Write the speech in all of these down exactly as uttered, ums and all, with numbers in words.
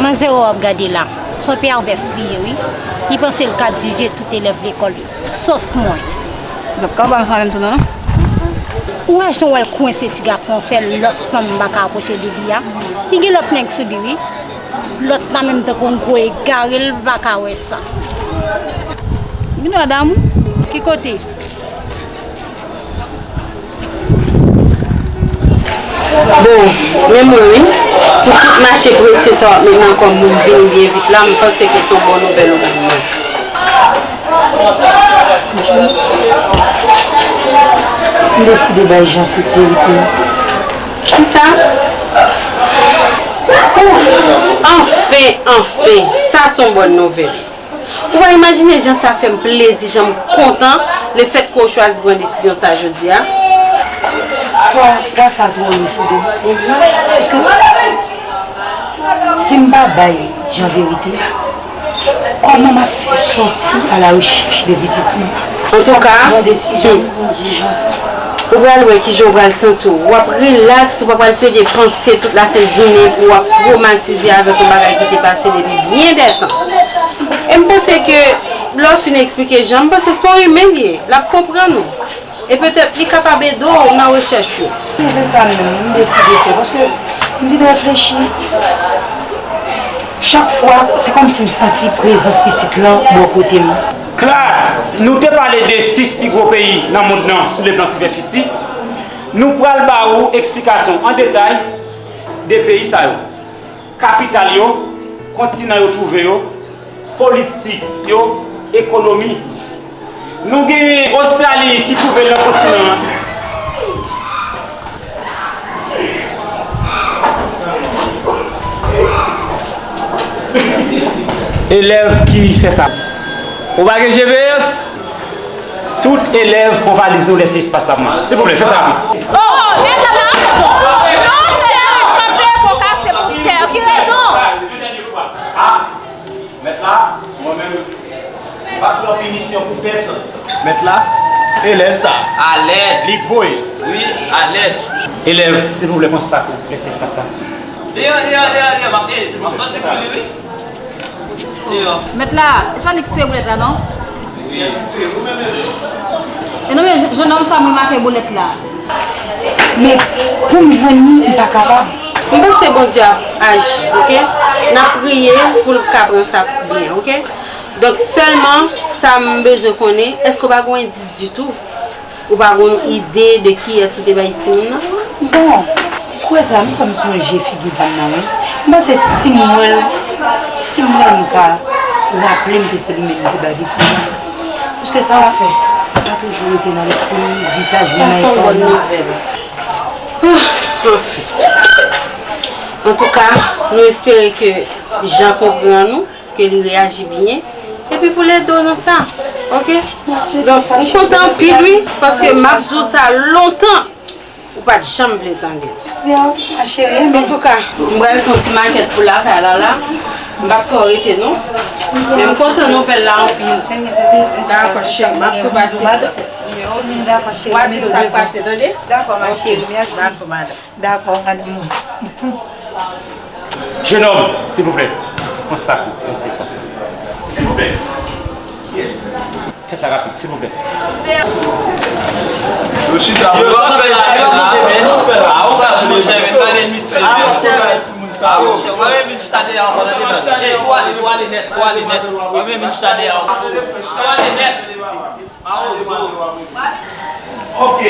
Manzè w ap gade la, se yon pèvès li ye wi. Li panse l ka dirije tout elèv lekòl yo, sof mwen. Donk, kòman sa menm tou non, non? Ou wè jan w wè l kwense ti gason an, fè lòt fanm pa ka apwoche de li a? Li gen lòt nèg sou li wi. Lòt la menm tankou yon gwo egare, l pa ka wè sa. Gen dwa damou. Ki kote? Bon, men mwen wi, pou tout mache prese sa w ap mennen kòm moun vini byen vit la, m panse ke se yon bon nouvèl ou ban mwen. M deside bay Jean tout verite a. Kisa? Ouf! Anfen, anfen! Sa se yon bòn nouvèl. Ou pa imajine jan sa fè m plezi, jan m kontan, lefètke w chwazi pran desizyon sa jodi a. Pwa, pwa sa twò lou sou do m. Paske si m pa bay Jean verite a, kòman m ap fè sòti à la recherche de pitit mwen? Antouka, pran desizyon pou m di Jean sa. Ou pral wè kijan w pral santi w. W ap rilaks, ou pa pral plede panse tout lasent jounen pou w ap twomatize avèk yon bagay ki te pase depi byen dè tan. E m panse ke lè w fin eksplike Jean, m panse se yon imen li ye, l ap konprann ou. E petèt li kapab ede w nan rechèch yo. Men se sa menm m deside fè, paske m vin reflechi. Chak fwa, se kòmsi m santi prezans pitit lan bò kote m. Klas, nou te pale de sis pi gwo peyi nan mond lan sou le plan sipèfisi. Nou pral ba ou eksplikasyon an detay de peyi sa yo, kapital yo, kontinan yo twouve yo, politik yo, ekonomi. Nou gen Ostrali ki twouve l nan kontinan an. Elèv ki fè sa. Ou pa gen G P S? Tout elèv pran valiz nou lèse espas la pou mwen. Silvouplè, fè sa rapid. Oh, gade la. Non, chè, m ap peye pou kase pou tèso. Ah, mèt la, mwen menm, m pa pran pinisyon pou pèsonn. Mèt la, elèv sa. Alèd. Li k voye. Wi, alèd. Elèv, silvouplè, pran sak ou lèse espas la. Deyò, deyò, deyò, deyò, m ap, eh, m ap sòti pou li, wi. Mèt la, e pa li ki tire boulèt la, non? E non, men jennonm sa m remake boulèt la. Men pou m jwenn li, m pa kapab. M panse Bondye ap aji, oke? N ap priye pou l ka pran sa byen, oke? Donk, sèlman sa m bezwen konnen, èske w pa gen yon endis ditou? Ou pa gen yon ide de kiyès ou te bay timoun nan? Bon, ou kwè sa, m kwè m sonje figi fanm nan, wi. M panse si m wè l, si m wè l, m ka raple m ke se li menm ki bay pitit mwen. Paske sa w ap fè, sa toujou rete nan lespri m, vizaj li nan ekran m. Sa se yon bòn nouvèl. Ah, anfen. Antouka, nou espere ke Jean konprann nou. Ke li reyaji byen, epi pou l ede w nan sa, oke? Donk, m kontan anpil, wi, paske m ap di w sa lontan, ou pa t janm vle tande. Antouka, m pral fè yon ti makèt pou lakay la, la. M p ap twò rete, non. Men m kontan nouvèl la anpil. Dakò, cheri, m ap tou pase. W a di m sa k pase, tande? Dakò, ma chérie, mèsi. Dakò, madanm. Dakò, madanm mwen. Jenòm, silvouplè, pran sak ou, pran se sa. Silvouplè. Fè sa rapid, silvouplè. Yo chita. Yo, sa fè la, yo, sa fè la. Sa fè la. A, ou ka se monchè, men, gade misye. A, monchè, mwen menm vin chita deyò ankò, tande, tande. Ey, ou ale, ou ale nèt, ou ale nèt. Mwen menm vin chita deyò ankò. Ou ale nèt. Ok.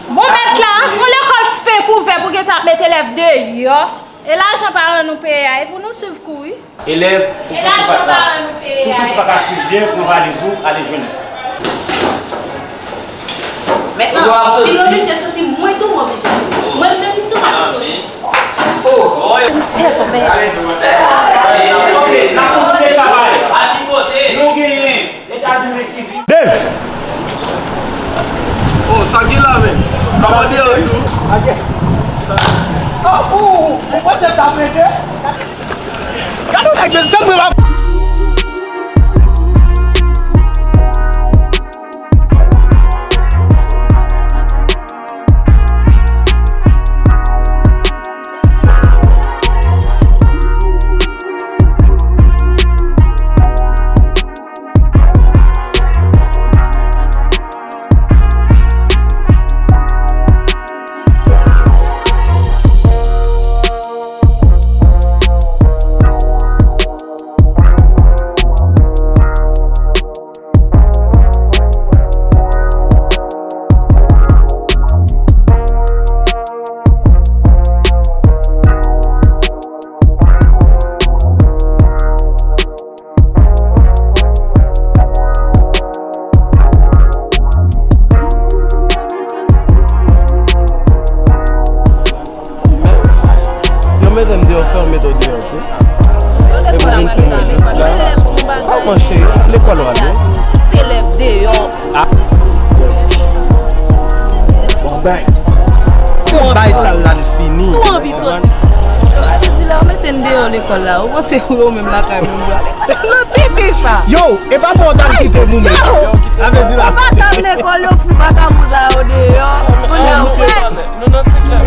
Bon, mèt la, yon lekòl fenk ouvè pou gentan ap met elèv deyò. E lajan paran nou peye a, e pou nou swiv kou, wi. Elèv, si w santi w pa ka, si w santi w pa ka swiv byen, pran valiz ou, ale jwenn li. Mentnan, si l oblije soti, mwen tou m oblije soti. Mwen menm tou m ap soti. Oh! Pè, pè. Ok, n ap kontinye travay. Nou genyen Etazini ki vin. Dave! Oh, sa gen la, men. Sa va deyò tou. Oh, ou, ou panse l t ap rete? Gade yon nèg, men, tann mwen la. Yo mete m deyò, fè yo mete w deyò tou. E pou vin fè mwen jis la. Kòman cheri, lekòl w ale? Elèv deyò. Ah. Bon, bay. Bay sa l la l fini. Tou anvi soti. Yo, a vle di la, yo mete n deyò lekòl la. Ou panse ou menm lakay mwen m prale? Nan tete sa. Yo, e pa fò w t al kite nou menm. Yo. A vle di la. Ou pa t al lekòl, yo fou vakabon sa yo deyò. Kounye a, ou wè. Nou nan sektè.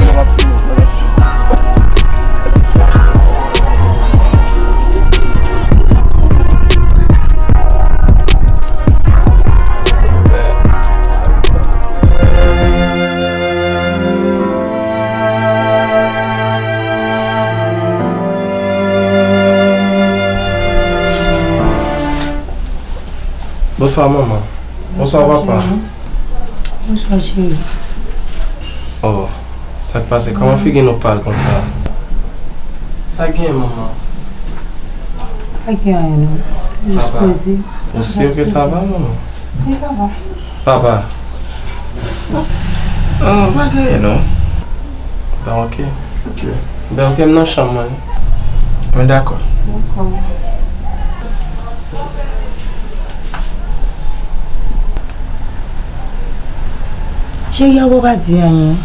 Bonswa, manman. Bonswa, papa. Bonswa, cheri. Oh, sa k pase? Kòman figi nou pal konsa? Sa k genyen, manman? Pa gen anyen, non. Jis poze. Ou si ke sa va, manman? Wi, sa va. Papa. Ah, pa gen anyen, non. Ben, ok. Ok. Ben, ok, m nan chanm mwen. Mwen dakò. Dakò. Cheri, a w pa di anyen.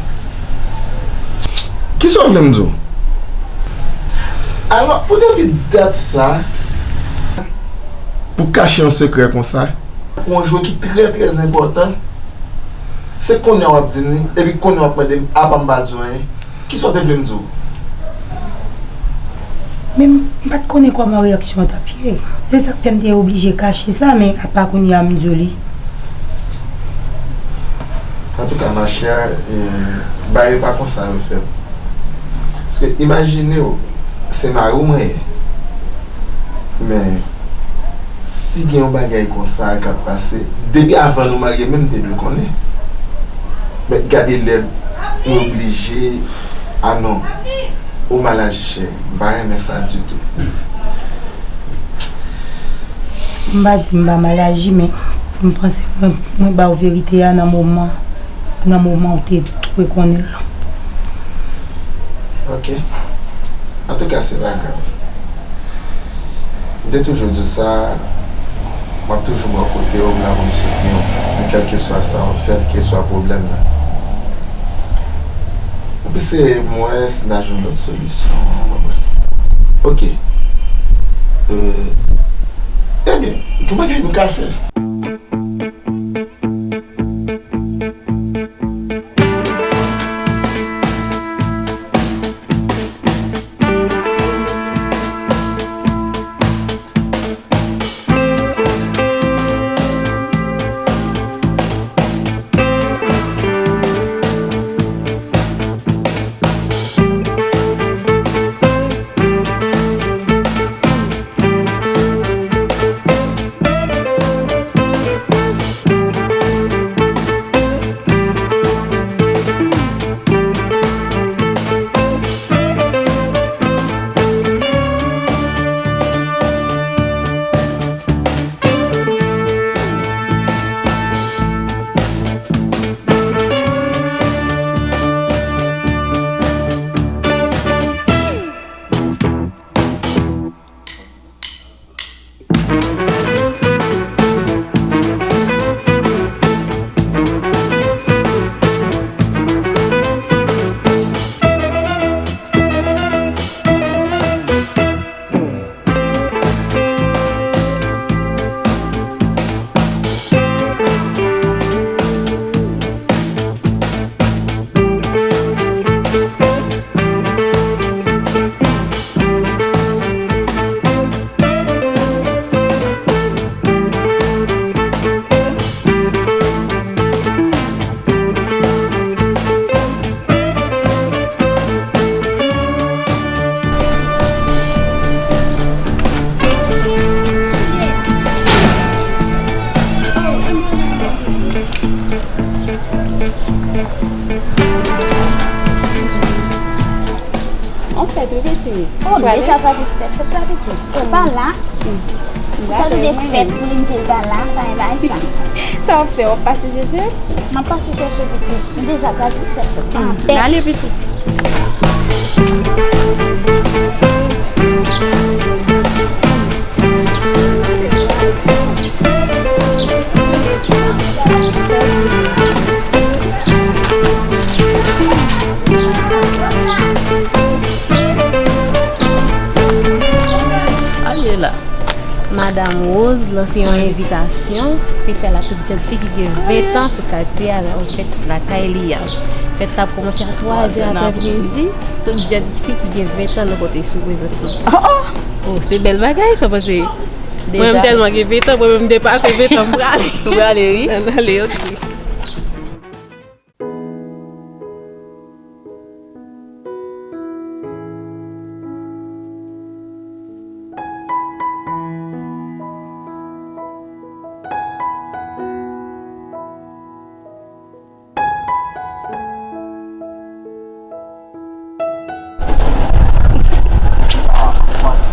Kisa w vle m di w? Alò, pou depi dat sa, pou kache yon sekrè konsa, pou yon jwè ki trè, trè enpòtan, se kounye a w ap di m li, epi kounye a w ap mande m, apa m pa di w anyen? Kisa w te vle m di w? Men m, m pa t konnen kòman reyaksyon an t ap ye. Se sa k fè m te oblije kache sa, men apa kounye a m di w li. Antouka, ma chère, e, bagay yo pa konsa yo fèt. Paske imajine w, se mari w mwen ye. Men, si gen yon bagay konsa k ap pase, depi avan nou marye menm, m te dwe konnen. Men gade lè mwen oblije, a non, ou mal aji, cheri. M pa renmen sa ditou. M pa di m pa mal aji, men m panse mwen, mwen ba w verite a nan moman, nan moman w te dwe konnen l lan. Ok. Antouka, se pa grav. M te toujou di w sa, m ap toujou bò kote w, m la pou m soutni w nan kèlkeswa sa w fè, kèlkeswa pwoblèm nan. Epi se m wè si n a jwenn lòt solisyon. Ok. Euh, ebyen, kòman gen nou ka fè? On fèt, wi, piti. Oh, deja pral fèt, fèt la, piti. Ou pa la. Ou ka vle fèt pou li, m di l pa la, pa gen bagay sa. Sa w ap fè, w ap pase chèche? M ap pase chèche, piti. M deja pral fèt, fèt la. N ale, piti. Aye la. Madanm Rose lanse yon envitasyon espesyal a tout jèn fi ki gen ven tan sou katye a nan yon fèt lakay li a. Fèt la ap kòmanse a twa zè aprèmidi. Tout jèn fi ki gen ven tan, nou konte sou prezans nou. Oh, oh! Oh, se bèl bagay sa, paske mwen menm tèlman gen ven tan, mwen menm m depase ven tan, m prale. Ou prale, wi. Ann ale, oke.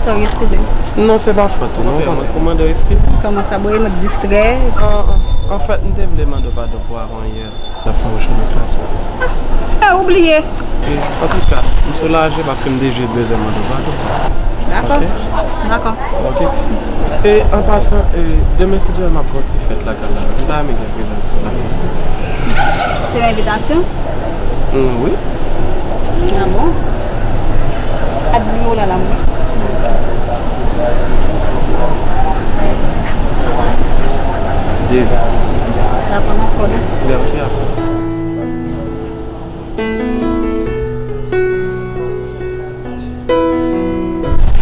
Sorry, eskize m. Non, se pa fòt ou, non, okontrè. Mwen mande w eskize. Kòman sa, bro? Mwen distrè. An, an, anfèt, m te vle mande w padon pou avanyè. Sa fè yon chèn nan klas la. Ah, sa ou bliye. E, antouka, m soulaje paske m te jis bezwen mande w padon. Dakò. Ok? Dakò. Ok. E, an pasan, e, demen, si Dye vle, m ap fè yon ti fèt lakay la. M ta renmen gen prezans ou la. Se yon envitasyon? Mm, wi. Ah bon? Ak nimewo la, la, mwen. Dave. Sa pa ankò, non? Dave, ok, apre.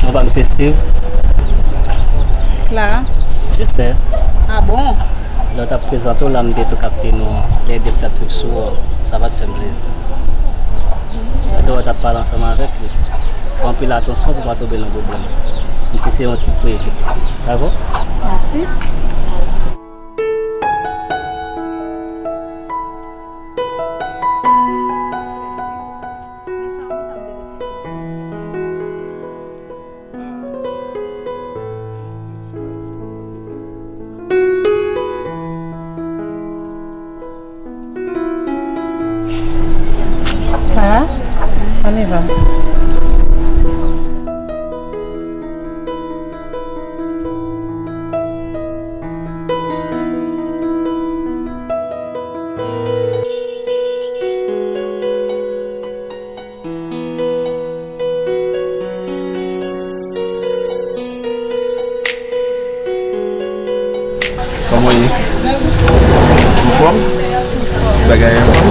Non, pa m se Steve. Clara. Je sais. Ah bon? Lè w t ap prezante w la, m te tou kapte non, lè de t ap trip sou ou, sa pa t fè m plezi. Lè w t ap pale ansanm avèk li, fè anpil atansyon pou w pa tonbe nan pwoblèm. Misye se yon tip preokipe. Dakò? Mèsi. Clara, on y va. Kòman w ye? Anfòm? Bagay anfòm?